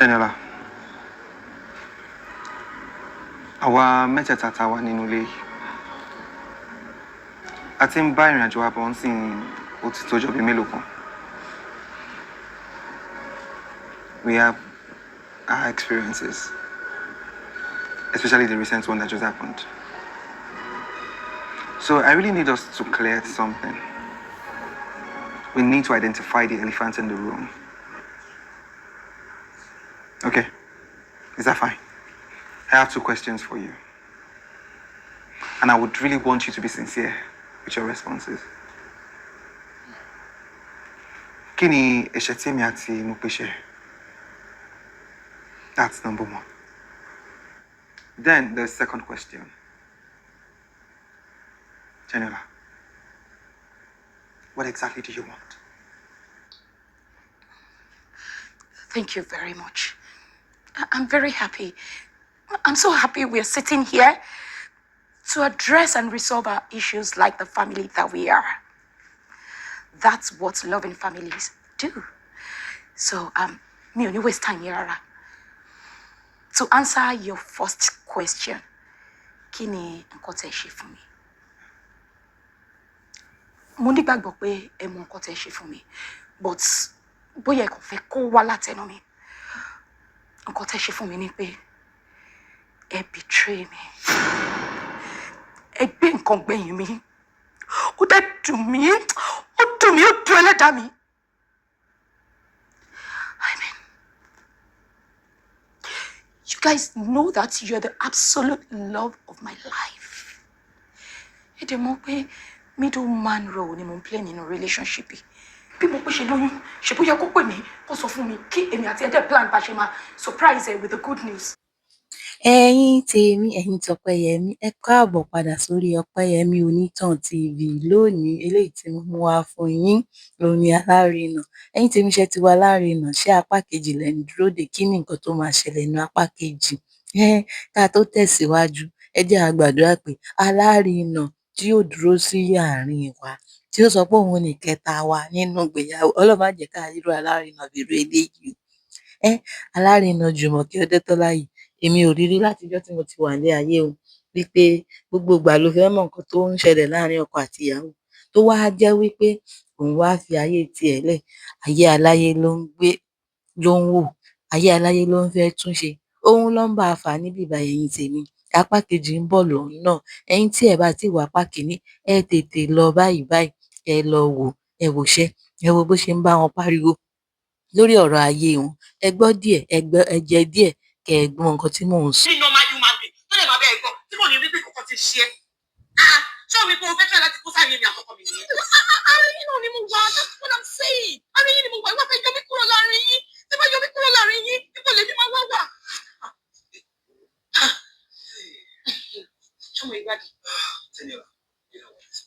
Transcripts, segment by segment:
Teniola, àwa mẹ́tẹ̀ẹ̀ta tá a wà nínú ilé yìí, a ti ń bá ìrìn àjò wa bọ̀ ń sìn, ó ti tó ọjọ́ bíi mélòó kan. We have our experiences, especially the recent one that just happened. So I really need us to clear something. We need to identify the elephant in the room. Okay, is that fine? I have two questions for you. And I would really want you to be sincere with your responses. Kí ni ẹ̀ṣẹ̀ tí èmi àti Mope ṣe? That's number one. Then the second question. Teniola, what exactly do you want? Thank you very much. I'm very happy. I'm so happy we're sitting here to address and resolve our issues like the family that we are. That's what loving families do. So, mi ò ní waste time yẹn rárá. To answer your first question, kí ni nǹkan tẹ́ ṣe fún mi? Mo nígbàgbọ́ pé ẹ mọ nǹkan tẹ́ ṣe fún mi, but bóyá ẹ kàn fẹ́ kó wá látẹnu mi. Nǹkan tẹ́ ṣe fún mi ni pé ẹ betray mi. Ẹ gbé nǹkan gbẹ̀yìn mi. Ó dẹ̀ dùn mí, ó dùn mí, ó dùn ẹlẹ́dàá mi. I mean, you guys know that you're the absolute love of my life. Ẹ dẹ̀ mọ̀ pé middleman role ni mo ń play nínú relationship yìí. Bí mo pé ṣe lóyún, ṣe bóyá kó pè mí, kó sọ fún mi kí èmi àti ẹ dẹ̀ plan bá ṣe máa surprise ẹ with the good news. Ẹ̀yin tèmi, ẹ̀yin tọpẹ́yẹmí, ẹ káàbọ̀ padà sórí Ọpẹ́yẹmí Onítàn TV. Lónìí, eléyìí tí mo mú wá fún yín òun ni Alárinà. Ẹ̀yin tèmi, ṣé ti wá Alárinà? Ṣé apá kejì lẹ̀ ń dúró dè? Kí ni nǹkan tó máa ṣẹlẹ̀ ní apá kejì? Ká tó tẹ̀síwájú, ẹ jẹ́ á gbàdúrà pé alárinà tí yóò dúró sí àárín wa, tí ó sọ pé òun ní ìkẹta wa nínú ìgbéyàwó, Ọlọ́run má jẹ́ ká rírú alárinà bí irú eléyìí o. Alárinà Jùmọ̀kẹ́ Ọdẹ́tọ́lá yìí, èmi ò rí rí látijọ́ tí mo ti wà ní ayé o, wípé gbogbo ìgbà ló fẹ́ mọ̀ nǹkan tó ń ṣẹlẹ̀ láàrin ọkọ àti ìyàwó, tó wá jẹ́ wípé òun wá fi ayé tiẹ̀ lẹ̀, ayé aláyé ló ń gbé, ló ń wò, ayé aláyé ló ń fẹ́ túnṣe. Òun ló ń bá a fà níbí báyìí. Ẹ̀yin tèmi, apá kejì ń bọ̀ lọ́nà. Ẹ̀yin tí ẹ bá ti wo apá kìíní, ẹ tètè lọ báyìí báyìí, ẹ lọ wò, ẹ wòṣẹ́, ẹ wo bó ṣe ń bá wọn pariwo lórí ọ̀rọ̀ ayé wọn. Ẹ gbọ́ díẹ̀, ẹ gbọ́, ẹ jẹ díẹ̀, kẹ́ ẹ gbọ́ nǹkan tí mò ń sọ. Ní normal human being tó lè máa bẹ́ẹ̀ gbọ́ tí kò ní rí pé kọ̀ọ̀kan ti ṣe é. Ah, ṣé o rí pé o fẹ́ try láti kó sáré mi àkọ́kọ́ mi nìyẹn? Àárín yín náà ni mo wà, that's what I'm saying. Àárín yín ni mo wà, ìwà fẹ́ yọ mí kúrò láàrin yín. Tí bá yọ mí kúrò láàrin yín, ipò lèmi máa wá wà. Ṣé mo ìgbádùn? Teniola, you know what?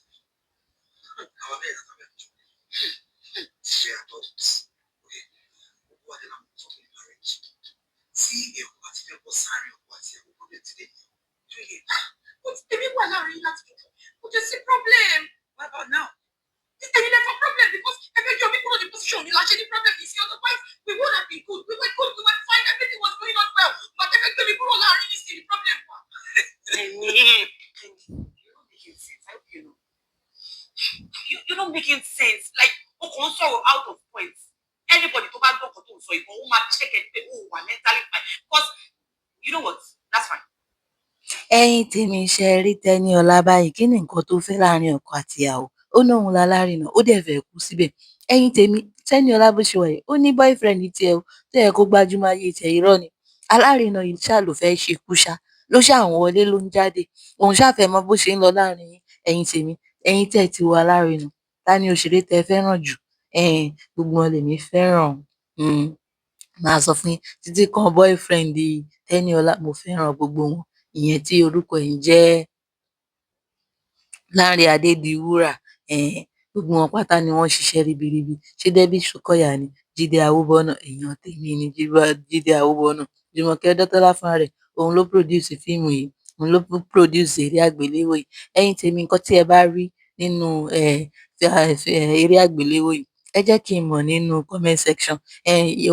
Our men are not We are adults. Okay? Gbogbo wa dé la mọ̀ sọ́kùn marriage. Tí èèyàn bá ti fẹ́ bọ́ sáré ọkọ àti ìyàwó, problem ti dé nìyẹn. Ṣé yẹ? But èmi wà láàrin yín láti tuntun. Kò jẹ́ sí problem. What about now? Ẹ̀yin lẹ fa problem because ẹ fẹ́ yọ mí kúrò ní position mi la ṣe ní problem yìí sí. Otherwise, we would have been good. We were good, we were fine, everything was going on well. But ẹ fẹ́ gbé mi kúrò láàrin yín sí ní problem wa. Kenny, Kenny, you're not making sense. I hope you know. You're not making sense. Like, o kàn ń sọ̀rọ̀ out of point. Anybody tó bá gbọ́ nǹkan tó ń sọ ìbọn, ó máa check ẹ pé ó wà mentally fine. Because, you know what? That's fine. Ẹ̀yin tèmi, ṣe rí Tẹ́níọlá báyìí? Kí ni nǹkan tó fẹ́ láàrin ọkọ àti ìyàwó? Ó ní òun lálárinà, ó dẹ̀ fẹ́ kú síbẹ̀. Ẹ̀yin tèmi, Tẹ́níọlá bó ṣe wà yìí, ó ní boyfriend tiẹ̀ o tó yẹ kó gbájúmọ́ ayé tiẹ̀. Irọ́ ni, alárinà yìí ṣáà ló fẹ́ ṣekú ṣá, ló ṣáà ń wọlé, ló ń jáde, òun ṣáà fẹ́ mọ bó ṣe ń lọ láàrin yín. Ẹ̀yin tèmi, ẹ̀yin tẹ́ ẹ ti wo Alárinà, ta ni òṣèré tẹ́ ẹ fẹ́ràn jù? Gbogbo wọn lèmi fẹ́ràn. Màá sọ fún yín, títí kan boyfriend Tẹ́níọlá, mo fẹ́ràn gbogbo wọn. Ìyẹn tí orúkọ ẹ̀ ń jẹ́ Lánrè Adédiwúrà, gbogbo wọn pátá ni wọ́n ṣiṣẹ́ ribiribi. Ṣé Debbie Shokoya ni, Jídé Awóbọ́nà, èèyàn tèmi ni Jídé Awóbọ́nà. Jùmọ̀kẹ́ Ọdẹ́tọ́lá fúnra rẹ̀, òun ló produce fíìmù yìí, òun ló produce eré àgbéléwò yìí. Ẹ̀yin tèmi, nǹkan tí ẹ bá rí nínú eré àgbéléwò yìí, Ẹ jẹ́ kí n mọ̀ nínú comment section.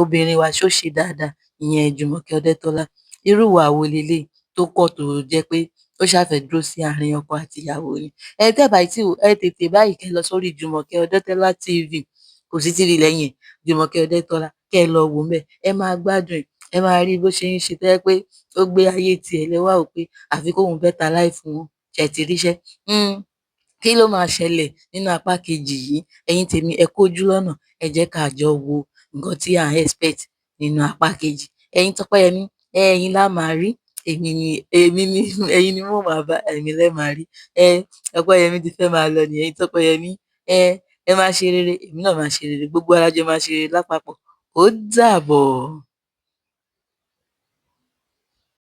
Obìnrin wa, ṣó ṣe dáadáa? Ìyẹn Jùmọ̀kẹ́ Ọdẹ́tọ́lá, irú ìwà wo leléyìí tó kọ̀ tó jẹ́ pé ó ṣáà fẹ́ dúró sí àárín ọkọ àti ìyàwó ni? Ẹ tẹ́ bá tí ẹ tètè báyìí, kẹ́ lọ sórí Jùmọ̀kẹ́ Ọdẹ́tọ́lá TV, kò sí TV lẹ́yìn ẹ̀, Jùmọ̀kẹ́ Ọdẹ́tọ́lá, kẹ́ ẹ lọ wò ńbẹ̀. Ẹ máa gbádùn ẹ̀, ẹ máa rí bó ṣe ń ṣe, tó jẹ́ pé ó gbé ayé tiẹ̀ lẹ́wà ó pé àfi kóun better life wọn. Ṣe ti ríṣẹ́? Kí ló máa ṣẹlẹ̀ nínú apá kejì yìí? Ẹ̀yin tèmi, ẹ kójú lọ́nà, ẹ jẹ́ ká jọ wo nǹkan tí à ń expect nínú apá kejì. Ẹ̀yin Tọ́pẹ́yẹmí, ẹ̀yin lá máa rí, èmi ni, èmi ni, ẹ̀yin ni mo máa bá, èmi lẹ́ máa rí. Ọpẹ́yẹmí ti fẹ́ máa lọ nìyẹn. Ẹ̀yin Tọ́pẹ́yẹmí, ẹ máa ṣe rere, èmi náà máa ṣe rere, gbogbo wa la jọ máa ṣe rere lápapọ̀. Ó dàbọ̀.